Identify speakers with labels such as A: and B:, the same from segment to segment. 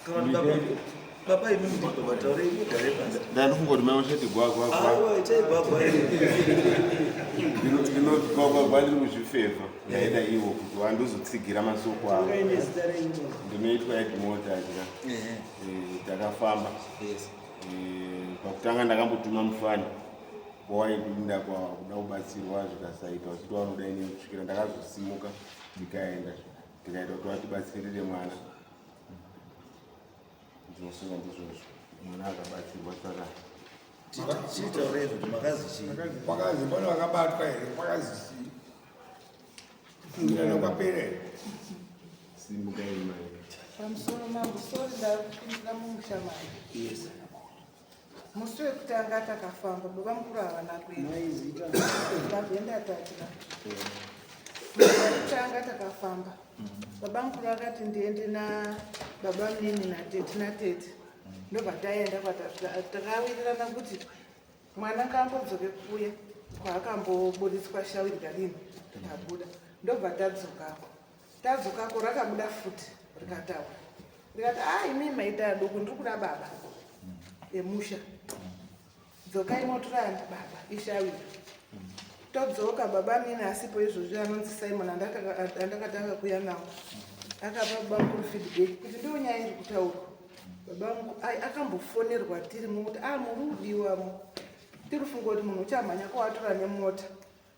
A: Baba imi ndi baba taurei mugare pasi.
B: Ndandifunga kuti mai vachati gwa gwa gwa.
A: Aiwa itai gwa gwa.
B: Ndinoti gwa gwa gwa ndiri kuzvifevha. Ndaida ivo kuti wandizotsigira masoko avo. Ndinoitwa Edmore Tadya. Eh, takafamba.
A: Yes.
B: Eh, pakutanga ndakambotuma mufana wawaikuda kuda kubatsirwa zvikasaita vachiti vanoda inini kusvikira ndakazosimuka ndikaenda ndikaita kuti vatibatsirire mwana ndinosunga ndizvozvo mwana akabatsirwa saka
A: Chitaurei kuti makazi chii?
C: Kwakazi pane vakabatwa here? Kwakazi chii? Kufungirana kwapera here?
B: Simukai mai.
D: Pamusoro mambo, sorry ndapindira mumusha mai.
A: Yes.
D: Musi wekutanga takafamba, baba mukuru havana kuenda. Ndabvenda tatya. Musi wekutanga takafamba. Baba mukuru akati ndiende na baba munini natete natete. Ndobva taenda kwatasvika takawirirana kuti mwana ngaambodzoke kuya kwaakamboburitswa shawi rikadini rikabuda. Ndobva tadzokako. Tadzokako rakabuda futi rikataura. Rikati ah imi maita adoko ndiri kuda baba emusha. Dzokai motora baba ishawi. Todzoka baba mini asipo izvozvi anonzi Simon andakatanga kuya nawo. Akapa baba mukuru feedback kuti ndiyo nyaya iri kutaurwa. Baba akambofonerwa tirimo kuti ah muri kudiwamo. Tiri kufunga kuti munhu uchamhanya kwawatora nemota.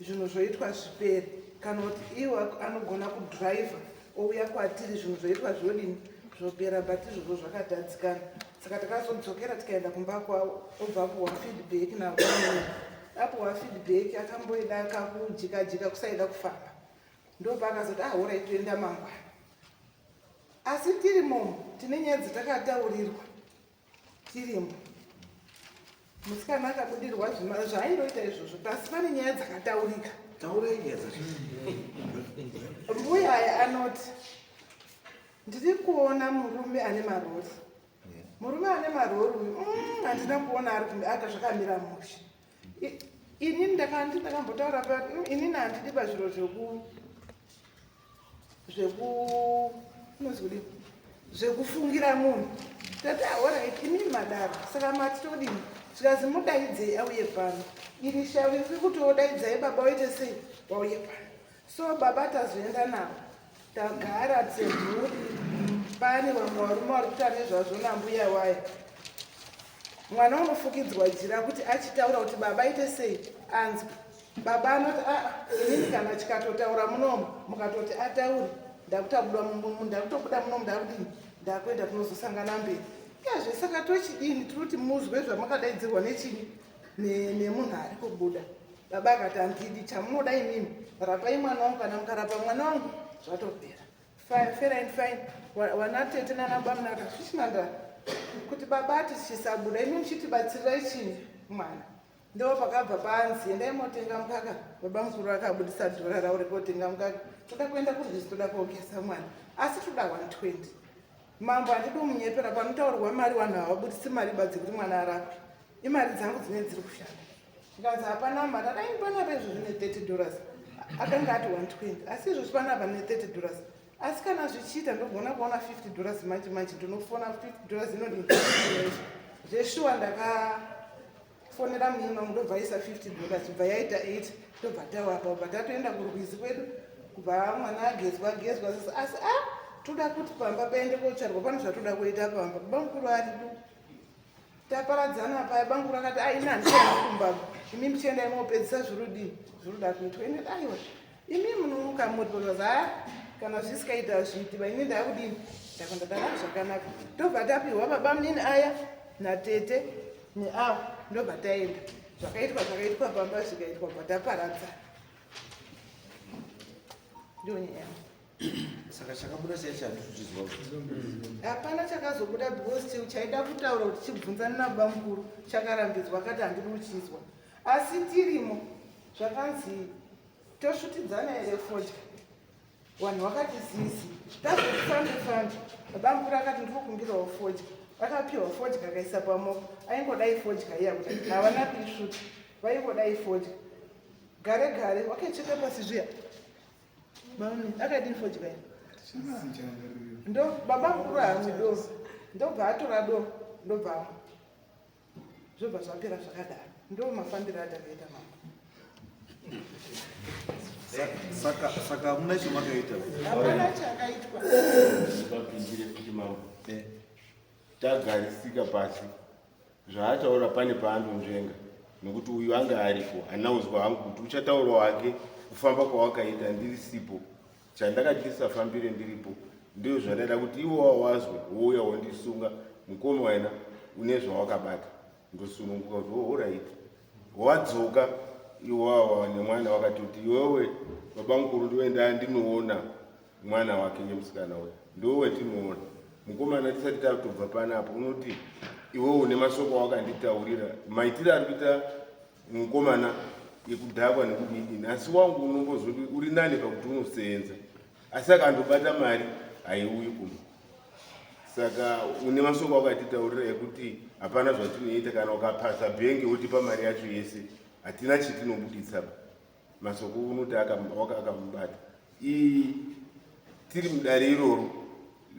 D: Zvinhu zvoitwa zvipere kana kuti iwo anogona kudhiraivha ouya kwatiri zvinhu zvoitwa zvodini zvopera but izvozvo zvakatadzikana saka takazodzokera tikaenda kumba kwavo obva apuhwa feedback nabamwe apuhwa feedback akamboida kakujika-jika kusaida kufamba ndopaakazoti ah horai toenda mangwana asi tiri momo tine nyaya dzatakataurirwa tirimo musikana akabudirwa zvaaindoita izvozvo pasi pane nyaya dzakataurika
A: taurai nyaya dzacho
D: mbuya aya anoti ndiri kuona murume ane marori murume ane marori uyu mm, handina kuona ari aka zvakamira mushe inini ndakambotaura pa mm, inini handidi pazviro zveku zveku unonzi kudini zvekufungira munhu tati ahorit imini madaro saka mati todini zvikazi mudaidzei auye pano iri shavi riri kuti wodaidzai baba waite sei wauye pano so baba tazoenda navo tagara semhuri pane vamwe varume vari kuita nezvazvo nambuya waya mwana unofukidzwa jira kuti achitaura kuti baba ite sei anzwe Baba anoti aa ah, inini kana chikatotaura munomu mukatoti ataure ndakutobuda ndakutobuda munomu ndakudini ndakuenda tinozosangana mberi iyazve saka tochidini tiri kuti muzwe zvamakadaidzirwa nechini nemunhu ari kubuda baba akati handidi chamunoda imimi rapai mwana wangu kana mukarapa mwana wangu zvatopera fair and fine vanatete nanababa munaka zvisina ndaa kuti baba ati chisabuda imi muchitibatsirirai chini mwana Ndipo pakabva panzi endai motenga mukaka. Baba mukuru akabudisa dhora ravo rekotenga mukaka. Toda kuenda kurwizi toda kogeza mwana. Asi toda 120. Mambo handidi kumunyepera panotaurwa mari vanhu havabudisi mari badzi kuti mwana arapwe. Imari dzangu dzinenge dziri kushanda. Zvikanzi hapana mari adai panapa izvo zvine 30 dollars. Akanga ati 120 asi izvozvi panapa ne 30 dollars. Asi kana zvichiita ndogona kuona 50 dollars manje manje ndinofona 50 dollars inodii. Zveshuwa ndaka fonera munin'ina wangu ndobva aisa 50 dollars bva yaita 8 ndobva tawapa bva tatoenda kurwizi kwedu kubva mwana agezwa agezwa asi a ah, toda kuti pamba paende kotsvarwa pane zvatoda kuita pamba baba mukuru aripo taparadzana paya bamukuru akati a ah, ini handichaendi kumba imi muchienda imopedzisa zvirudii zviruda kuitwa ini aiwa imi munomuka muri because a kana zvisikaita hazviiti ba ini ndakudini ndakwenda ndakati zvakanaka tobva tapiwa baba munini aya natete neavo ndobva taenda zvakaitwa zvakaitwa pamba zvikaitwa bva taparadza ndiyo nyaya
A: saka chakabuda chai chandikuchizwa
D: hapana chakazobuda because chaida kutaura kuti chibvunzana nababa mukuru chakarambidzwa akati handidi kuchizwa asi tirimo zvakanzi tosvutidzana here fodya Vanhu vakati zizi tazoti fambe fambe baba mukuru akati ndinokumbirawo fodya vakapiwa fodya akaisa pamoko aingodai fodya iya kuti havana kuisvuta vaingodai fodya gare gare wakaicheka pasi zviya maoni akadii fodya iya ndo baba mukuru haamwi doro. Ndobva atora doro, ndobva amwa. Zvobva zvapera zvakadaro. Ndo mafambiro atakaita mama.
A: Saka saka hamuna chamakaita.
D: Hapana chakaitwa.
B: Ndipapindire futi mambo. Tagarisika pasi zvaataura pane paandonzvenga nekuti uyu anga aripo anauzwa hangu kuti uchataura wake kufamba kwawakaita ndiri sipo chandakati ndisafambire ndiripo ndizvo zvandaida kuti iwo wawazwe wouya wondisunga mukoma wena une zvawakabata ndosununguka kuti oh, alright wadzoka iwawa nemwana wakati kuti iwewe baba mukuru ndiwe ndandinoona mwana wake nyemusikana uya ndiwe wetinoona mukomana tisati tatobva panapo unoti iwewe une masoko awakanditaurira maitiro ari kuita mukomana ekudhakwa nekudidini asi wangu unombozoti uri nani pakuti unoseenza asi akandobata mari haiuyi kumba saka une masoko awakatitaurira ekuti hapana zvatinoita kana ukapasa bhengi wotipa mari yacho yese hatina chitinobuditsa masoko unoti akamubata tiri mudare iroro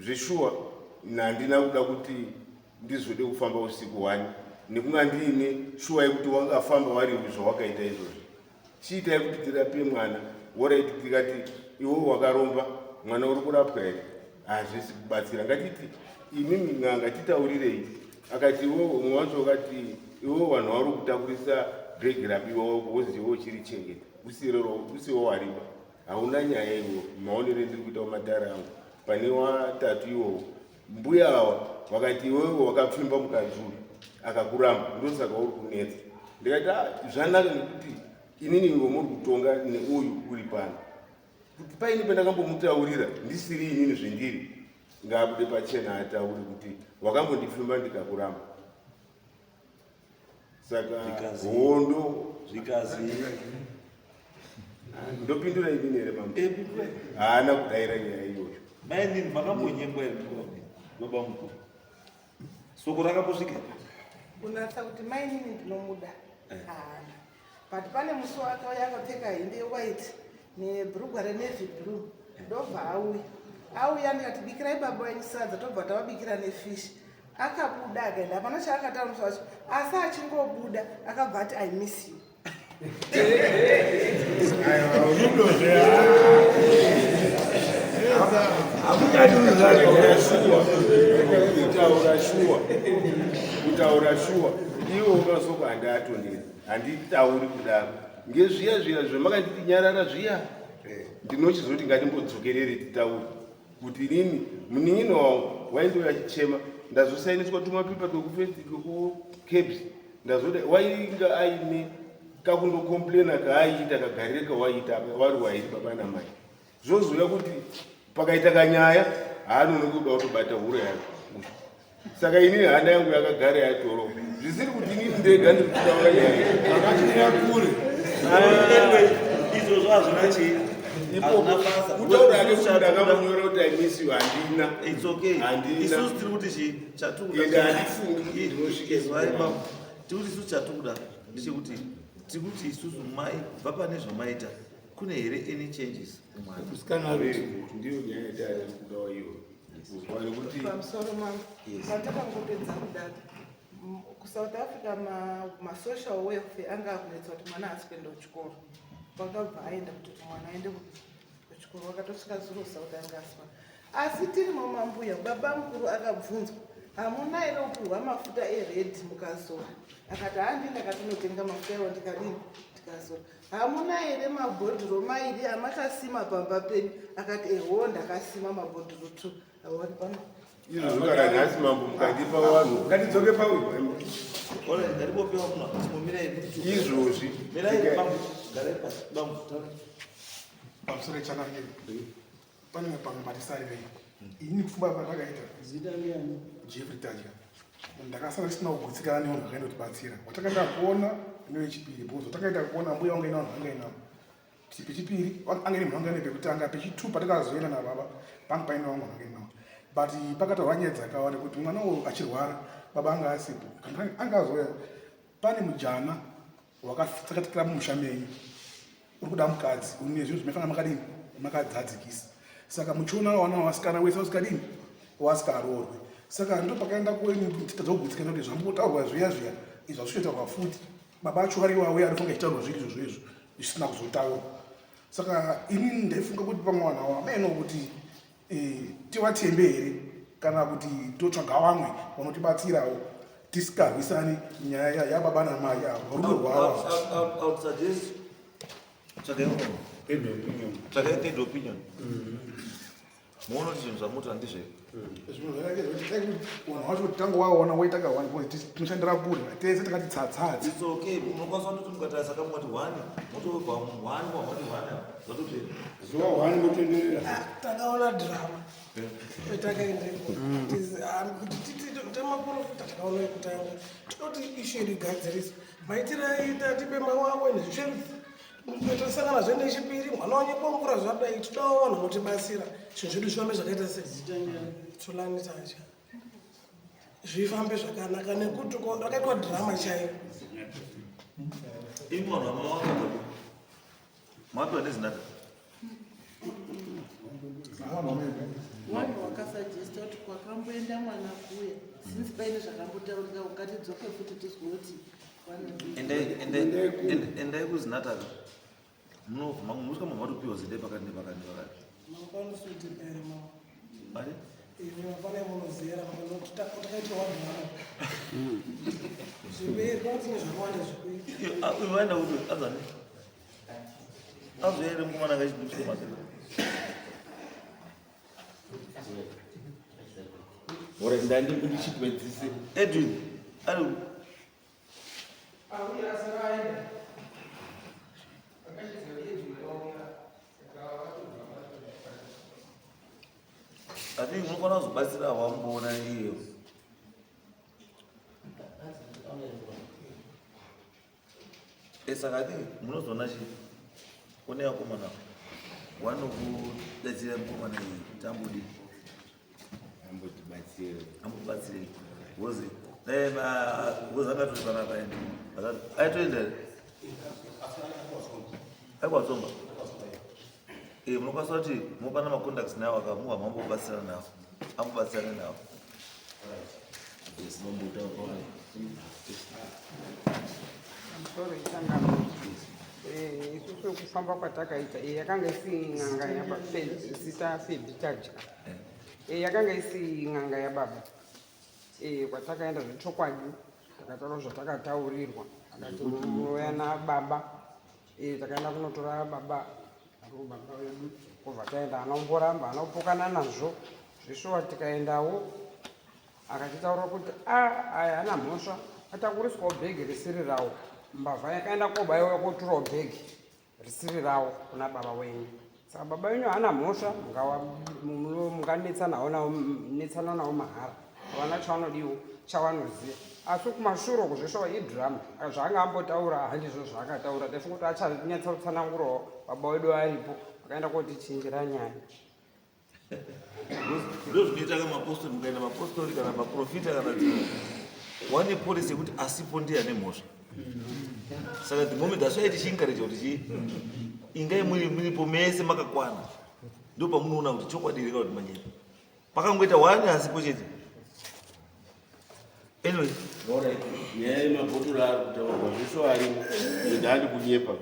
B: zveshuwa handina kuda kuti ndizode kufamba usiku hwani nekunga ndiine shuwa yekuti wangafamba wari zvawakaita izvozvi chiitai kuti tirape mwana woraiti tikati iwe wakaromba mwana uri kurapwa here hazvisi kubatsira ngatiti imimi n'anga titaurirei akati iwe umwe wacho wakati iwe vanhu vari kutakurisa bhegi rabiwa wozi iwe uchirichengeta usiwo wariba hauna nyaya iwo maonero endiri kuita kumatare angu pane watatu iwowo mbuya awa wakati iwewe wakapfimba mukadzi uyu akakuramba ndosaka uri kunetsa ndikati ah, zvanaka nekuti inini iwe muri kutonga neuyu uri pano kuti paini pandakambomutaurira ndisiri inini zvendiri ngaabude pachena ataure kuti wakambondipfimba ndikakuramba saka hondo
A: zvikazi
B: ndopindura inini here mambo eh, haana kudaira nyaya iyoyo
A: mainini makambonyengwa here baba mukuru soko rakambosvika
D: kunatsa kuti mainini ndinomuda eh. haana but pane musi wakauya akapfeka hembe yewhite nebrugwa renavy blue ndobva auya auya ndikati bikirai baba wenyu sadza tobva tavabikira nefish akabuda akaenda hapana chaakataura musi wacho asi achingobuda akabva ati i miss you
B: kutaura shuwa kutaura shuwa iwe ungasoko handiatonderi handitauri kudaro ngezviya zviya zvamakanditi nyarara zviya ndinochizoti ngatimbodzokerere titaure kuti inini munin'ina wangu waindouya achichema ndazosainiswa tumapepa twekucabs ndazoda wainga aine kakundocomplaina kaaiita kagarire kawaiita wari wairi baba namai zvozouya kuti pakaita kanyaya haanone kuda kutobata huro yake saka inini hana yangu yakagara yatoro zvisiri kuti inini ndega ndiri kutaura
C: nyaya kure
A: izvozvo hazvina chii
B: kutaura ake kuti ndakambonyora kuti i miss you handina
A: it's okay isusu tiri kuti chii
B: chatikuda handifungi kuti ndinosvika
A: tiri kuti isusu chatikuda ndechekuti tiri kuti isusu mai kubva pane zvamaita kune here any changes kumwana
C: musikana
B: ndiyo nyaya yatari kudawa iyoyo
D: pamusoro mambo patakangopedza kudada kusouth africa masocial welfare anga akunetsa kuti mwana haasi kuenda kuchikoro vakabva aenda kuti mwana aende kuchikoro vakatosvika zuro south anga aswa asi tiri mumambuya baba mukuru akabvunzwa hamuna here kupiwa mafuta ered mukazora akati handi ndakatinotenga mafuta iwo ndikadini ndikazora hamuna here mabhodhoro mairi amakasima pamba penyu akati eho ndakasima mabhodhoro two awari pano
B: izvozvo kana nhasi mambo mukandipa vanhu
C: ngatidzoke pauyu
B: izvozvi
C: pamusoro chanamire pane pamwe patisarirei ini kufumba pandakaita jeffrey tadya ndakasara ndisina kugutsikana nevanhu vakaenda kutibatsira watakaenda kuona newechipiri because watakaenda kuona mbuya wangu ina vanhu vanga inavo pechipiri anga ine munhu anga ine pekutanga pechitu patakazoenda nababa panga paine vamwe vanhu vanga inavo but pakataurwa nyaya dzakawanda kuti mwana uyu achirwara baba anga asipo kana anga azouya pane mujana wakatsakatikira mumusha menyu uri kuda mukadzi une zvinhu zvinofanira makadini makadzadzikisa saka muchiona wana wasikana wese wasikadini wasikaroorwe. Saka ndo pakaenda kuitadza kugutsikana kuti zvambotaurwa zviya zviya izvi zvazvichotaurwa futi, baba acho vari wauya anofunga ichitaurwa zviri izvozvo izvo zvisina kuzotaurwa. Saka inini ndaifunga kuti pamwe vanhu ava ameno kuti tivatembe here kana kuti totsvaga vamwe vanotibatsirawo tisikarwisani nyaya yababa namai ava rudo rwavo.
A: I would suggest tsvagai umwe, tsvagai third opinion, muone kuti zvinhu zvamuti handizve.
C: Zvinhu zvakake zvekuti dai kuti vanhu vacho kuti tange waona woita ka one, because tinoshandira kure tese takati tsatsatsa.
A: It's okay, munokwanisa kutoti mukatarisa kamwe one, motobva one kwamati one apa zvatopera.
B: Zuva one motenderera.
E: Takaona drama petakaendeko kuti temaprofita takaona yekutanga tinoti issue yedu igadziriswa maitiro aita tipe mawawe nezvisherufu tasangana zve nechipiri mwana wanyekwangura zvadai todawo vanhu vanotibatsira zvinhu zvedu zvifambe zvakaita setulani tatya zvifambe zvakanaka nekuti rakaitwa drama chaiyo.
A: Imi vanhu vamawanga mapiwa neZinatha.
D: Vanhu vakasuggesta kuti kwakamboenda mwana kuya, since paine zvakambotaurika, ungatidzoke futi tizwe kuti vanodii.
A: Endai kuZinatha, munovhuma musvika matopiwa zinde pakati nepakati nepakati.
E: Makwanisi mawa.
A: Mari?
E: Iwe hapana munozera takaitirwa drama zviveri kwatine zvakawanda zvekuita.
A: Uyu vaenda kuti azani azoya here mukomana akachibudiswa mazina?
B: Ore ndandi ndichipedzise.
A: Edwin ari
F: Auya asaraenda. Akachidza Edwin auya. Saka vatobva vatobva.
A: I think unokwana kuzobatsira wamboona iyo. Saka I think munozoona chi kune vakomana vanokudetsera mukomana iyi kuti ambodi
B: Ambotibatsire.
A: Ambobatsirei because dai because angatori panapa ende aitoenda here aikwatsomba. Munokwanisa kuti mupana macontacts nawo akamuha mambobatsirana nawo ambobatsirane nawo. Yes, mambotaura.
F: Pamusoro isangano. Isusu kufamba kwatakaita, yakanga isi n'anga yaba zita Febi Tadya. Yakanga isi n'anga yababa. Kwatakaenda zvechokwadi takataura zvatakataurirwa, akati munouya nababa. Takaenda kunotora baba ari baba vedu, kubva taenda anomboramba anopokana nazvo zveshuwa. Tikaendawo akatitaura kuti a aya haana mhosva, atakuriswawo bhegi risiri rawo, mbavha yakaenda kobaiwa koturawo bhegi risiri rawo kuna baba wenyu, saka baba wenyu haana mhosva, munganetsanawo nawo netsana nawo mahara, havana chavanodiwo chavanoziva. Asi kumashure uko zveshuwa idrama, zvaanga ambotaura handizvo zvaakataura. Taifunga kuti achanyatsa kutsanangurawo baba wedu aripo, akaenda kotichinjira nyaya.
A: Ndo zvinoita ka mapostori, mukaenda mapostori kana maprofita kana dzimwe wane policy yekuti asipo ndiye ane mhosva. Saka the moment that's why tichiencourage kuti chii, ingai muri muripo mese makakwana, ndo pamunoona kuti chokwadi here kana kuti manyepo. Pakangoita one asipo chete, anyway.
B: Alright, nyaya yemabhotoro ari kutaurwa zvesho arimo, ndandi kunyepa.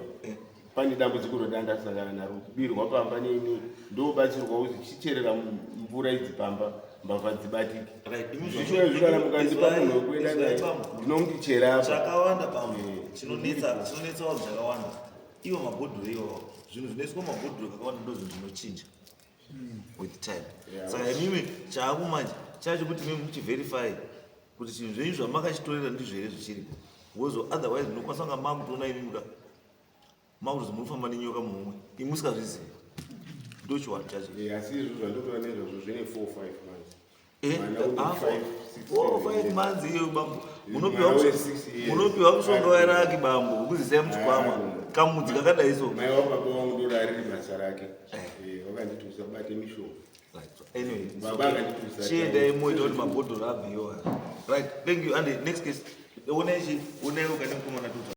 B: Pane dambudziko rodandasangana naro kubirwa pamba neni, ndobatsirwa kuti chicherera mvura idzi pamba mbavha dzibatike. Zvishuwa izvi kana mukandipa munhu wekuenda naye ndinomuti chera apa.
A: Chakawanda pamwe chinonetsa vanhu chakawanda iwo mabhodhoro iwawo, zvinhu zvinoiswa mumabhodhoro kakawanda ndo zvinhu zvinochinja with time. Saka imimi chaaku manje chacho kuti imi muchiverify kuti zvinhu zvenyu zvamakachitorera ndizvo here zvichiripo, because otherwise munokwanisa kunga makutoona imi muka makutozi muri kufamba nenyoka muhomwe imi musikazvizivi, ndo chiwanhu chacho.
B: Asi izvo zvandotora nezvazvo zvine 4 5 months. Mwana une 5, 6,
A: 4
B: 7
A: 5
B: years.
A: Months iyo bambo munopiwa
B: Mwana we 6 years.
A: Munopiwa mushonga weraki bambo wekuzisai muchikwama kamudzi kakadai so.
B: Mai wababa wangu ndo rariri basa rake. Wakanditi usabate mishonga.
A: Right. So anyway, it's
B: Baba
A: okay.
B: akanditi usati-
A: Chiendai moita kuti mabhodhoro abviwa. Right, thank you. And the next case, onai chi, onai ukane mukomana tuta.